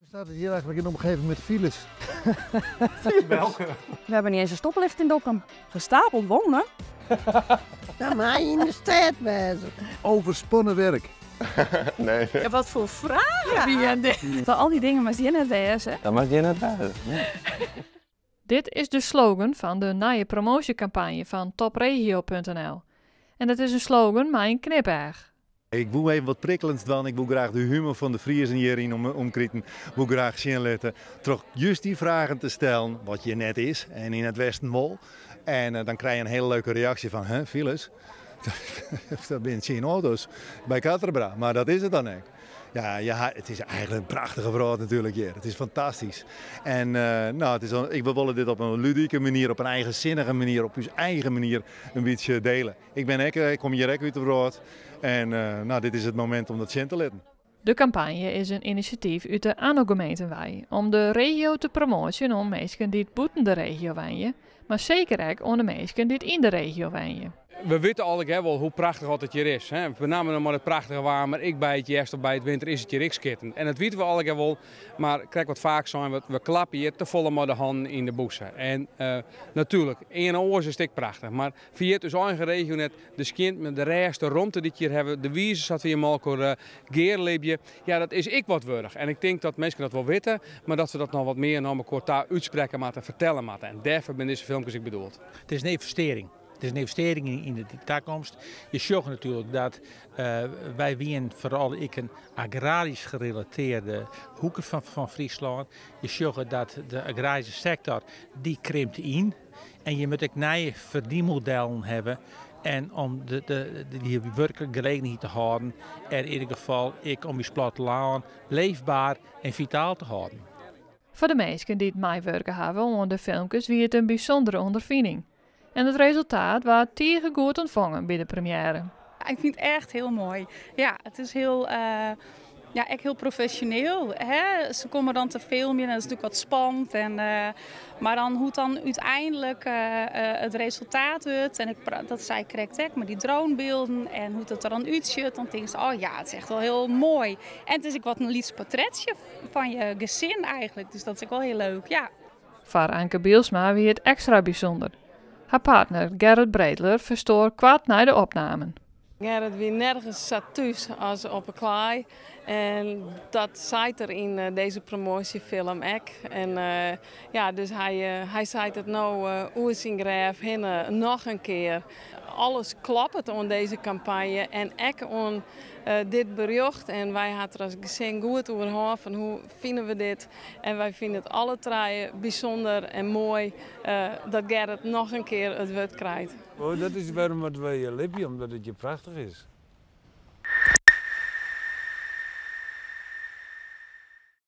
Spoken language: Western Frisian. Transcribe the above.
Staat het hier eigenlijk in de omgeving met files? Welke? We hebben niet eens een stoplicht in Dokkum. Gestapeld wonen? Dan mag je in de stad wezen. Overspannen werk. Nee. Ja, wat voor vragen? Ja, dit. Al die dingen maar je net wezen. Dat mag je net wezen. Ja. Dit is de slogan fan de nije promoasjekampanjes fan topregio.nl. En dat is in slogan mei in knipeach. Ik wil even wat prikkelends doen. Ik wil graach de humor fan de Friezen hjir yn omkriten. Wil graach sjen litte. Troch just dy fragen te stellen, wat hjir net is en yn it Westen wol. En dan krije je in hiele leuke reaksje fan, hè, files? Dat binne 10 auto's by Quatre Bras, mar dat is it dan ek. Ja, it is eigentlik in prachtige wrâld natuerlik hjir. It is fantastysk. En no, ik wol dit op in ludike manier, op in eigensinnige manier, op ús eigen manier in bytsje diele. Ik kom hjir ek út de wrâld en no, dit is it momint om dat sjen te litten. De kampanje is in inisjatyf út de ANBO-gemeenten wei om de regio te promoaten oan minsken dy't bûten de regio wenje, mar seker ek oan de minsken dy't yn de regio wenje. We witte allegear wol hoe prachtich it hjir is. Hè. Benammen mei it prachtige waar, mar ek by it hjerst of by it winter is it hjir ek skitterjend. En dat witte we allegear wol, mar krekt wat faak sein wurdt, we klappe hjir te folle mei de hannen yn de bûse. En natuerlik, earne oars is it ek prachtich, mar ferjit ús eigen regio net, de skientme, de rêst, de romte dy't hjir hawwe, de wize sa't we hjir mei elkoar gearlibje, ja, dat is ek wat wurdich. En ik tink dat minsken dat wol witte, mar dat se dat noch wat mear nei elkoar ta útsprekke moatte en fertelle moatte. En dêrfoar binne dizze filmkes ek bedoeld. It is in ynvestearring. It is in ynvestearring yn de takomst. Je sjogge natuerlik dat wy wienen foaral ek in agrarysk gerelatearde hoeke fan Fryslân. Je sjogge dat de agraryske sektor dy krimpt yn. En je moatte ek nije ferdienmodellen hawwe. En om dy wurkgelegenheid te hâlden en yn ieder gefal ek om ús plattelân leefber en fitaal te hâlden. Foar de minsken dy't meiwurke hawwe oan de filmkes wie it in bysûndere ûnderfining. En it resultaat waard tige goed ûntfongen by de premjêre. Ik fyn it echt hiel moai. Ja, it is ja, ek hiel profesjoneel. Hè? Se komme dan te filmjen en dat is natuerlik wat spannend. En, mar dan hoe't dan úteinlik it resultaat wurdt. En dat sei ik krekt ek, mei dy dronebylden en hoe't it der dan útsjocht. Dan tinkst, oh ja, it is echt wol hiel moai. En it is ek wat in lyts portretsje fan je gesin eigentlik. Dus dat is ek wol hiel leuk, ja. Foar Anke Bielsma wie it ekstra bysûnder. Har partner Gerrit Breteler ferstoar koart nei de opnamen. Gerrit wie nergens sa thús as op 'e klaai. En dat seit er yn dizze promoasjefilm ek. En ja, dus hy seit it no oer syn grêf hinne noch in kear. Alles kloppet oan dizze kampanje en ek oan dit berjocht. En wy hawwe der as gesin goed oer hân fan hoe fine we dit. En wy fine it alle trije bysûnder en moai dat Gerrit noch in kear it wurd krijt. Oh, dat is wêrom't wy hjir libje, omdat it hjir prachtich is.